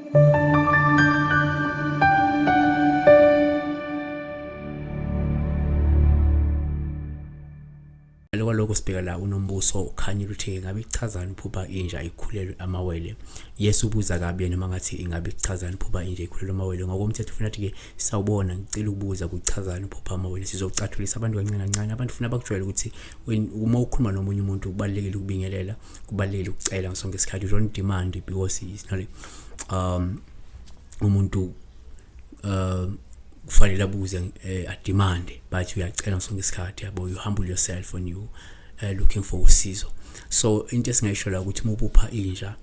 Ngale kwalokho sibheka la uNombuso ukhanyile uthi ngabe ichazani uphupha inja ikhulelwe amawele. Yes, ubuza kabi yena uma ngathi ingabe ichazani uphupha inja ikhulelwe amawele. Ngokomthetho ufuna athi ke sawubona, ngicela ukubuza kuchazani uphupha amawele. Sizocathulisa abantu kancane kancane. Abantu funa bakujwayele ukuthi uma ukhuluma nomunye umuntu kubalulekile ukubingelela, kubalulekile ukucela ngasonke isikhathi. You don't demand because it's not umuntu kufanele abuze, ademande, but uyacela sonke isikhathi, yabo. You humble yourself when you looking for usizo. So into esingayisho la ukuthi uma uphupha inja,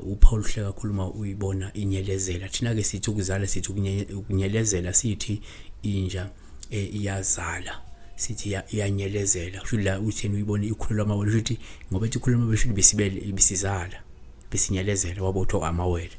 uphawu oluhle kakhulu uma uyibona inyelezela. Thina ke sithi ukuzala, sithi ukunyelezela, sithi inja iyazala, sithi iyanyelezela. Kusho la utheni uyibone ikhulelwa amawele, kusho ukuthi ngoba ethi ikhulelwa amawele, kusho besibele ibisizala, besinyelezela, wabotho amawele,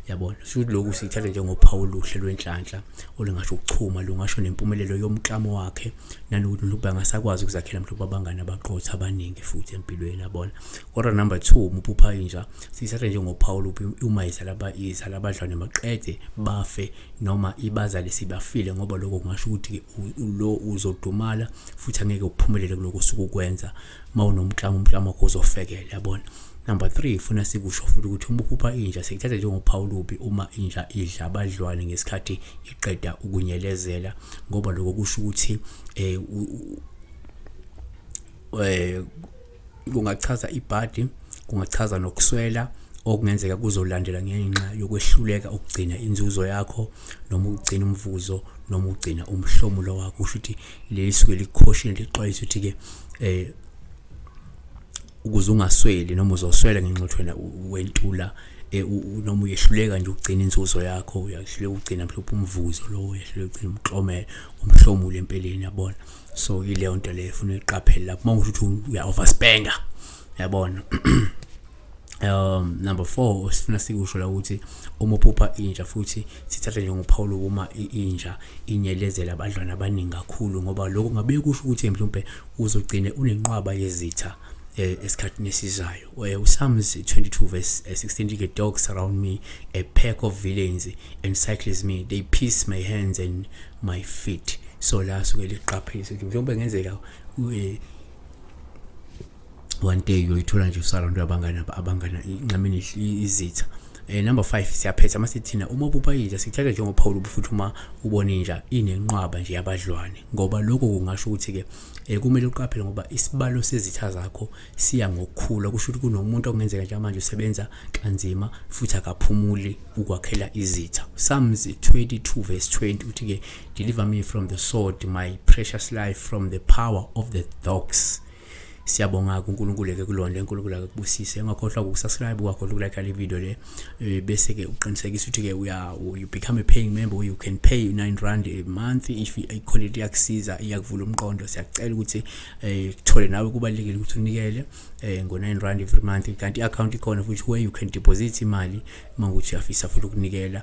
yabona. Kusho ukuthi lokhu sithatha njengophawu oluhle lwenhlanhla olungasho ukuchuma, lungasho nempumelelo yomklamo wakhe, nanokuthi mhlawumbe angasakwazi ukuzakhela mhlawumbe abangani abaqotho abaningi futhi empilweni, yabona. Kodwa number 2, uma uphupha inja, siyithatha njengophawu olubi uma izala izala abadlwane maqede bafe noma ibazale sibafile, ngoba lokho kungasho ukuthi lo uzodumala futhi angeke uphumelele kuloko osuke ukwenza. Uma unomklamo, umklamo wakho uzofekela, yabona. Number 3, funa sikusho futhi ukuthi uma uphupha inja, sikuthatha njengophawu olubi uma inja idla abadlwane ngesikhathi iqeda ukunyelezela, ngoba lokho kusho ukuthi kungachaza ibhadi, kungachaza nokuswela okungenzeka kuzolandela ngenxa yokwehluleka ukugcina inzuzo yakho noma ukugcina umvuzo noma ukugcina umhlomulo wakho. Kusho ukuthi leli suke likukhoshile, lixwayisa ukuthi ke ukuze ungasweli noma uzoswela ngenxa yokuthi wena wentula, noma uyehluleka nje ukugcina inzuzo yakho, uyahluleka ukugcina mhlawumbe umvuzo lo, uyahluleka ukugcina umklomelo, umhlomulo empeleni, yabona. So ileyo nto leyo ufuna uyiqaphele lapho uma usho ukuthi uya overspender, yabona. Number 4, sifuna sikusho la ukuthi uma uphupha inja futhi sithatha njengophawu uma inja inyelezela abadlwana abaningi kakhulu, ngoba lokho ngabe kusho ukuthi mhlawumbe uzogcine unenqwaba yezitha esikhathini esizayo. UPsalms 22 verse 16, the dogs surround me, a pack of villains encircles me, they pierce my hands and my feet. So la suke liqaphisa ukuthi mhlawumbe ngenzeka one day uyoyithola nje usurroundwe abangani abangana inqamini izitha. Number 5, siyaphetha mase thina uma uphupha inja sikuthatha njengophawu futhi uma ubona inja inenqwaba nje yabadlwane, ngoba lokho kungasho ukuthi ke kumele uqaphele ngoba isibalo sezitha zakho siya ngokukhula. Kusho ukuthi kunomuntu okungenzeka njengamanje usebenza kanzima futhi akaphumuli ukwakhela izitha. Psalms 22 verse 20 uthi ke, "Deliver me from the sword, my precious life from the power of the dogs." Siyabonga kuNkulunkulu ke kulonde, uNkulunkulu akubusise. Ungakhohlwa ukusubscribe, ungakhohlwa ukulike le video le, bese ke uqinisekisa ukuthi ke uya you become a paying member. You can pay R9 a month if i-quality iyakusiza, iyakuvula umqondo. Siyacela ukuthi kuthole nawe, kubalulekile ukuthi unikele ngo R9 every month. Kanti i-account ikhona futhi where you can deposit imali uma ukuthi uyafisa futhi ukunikela.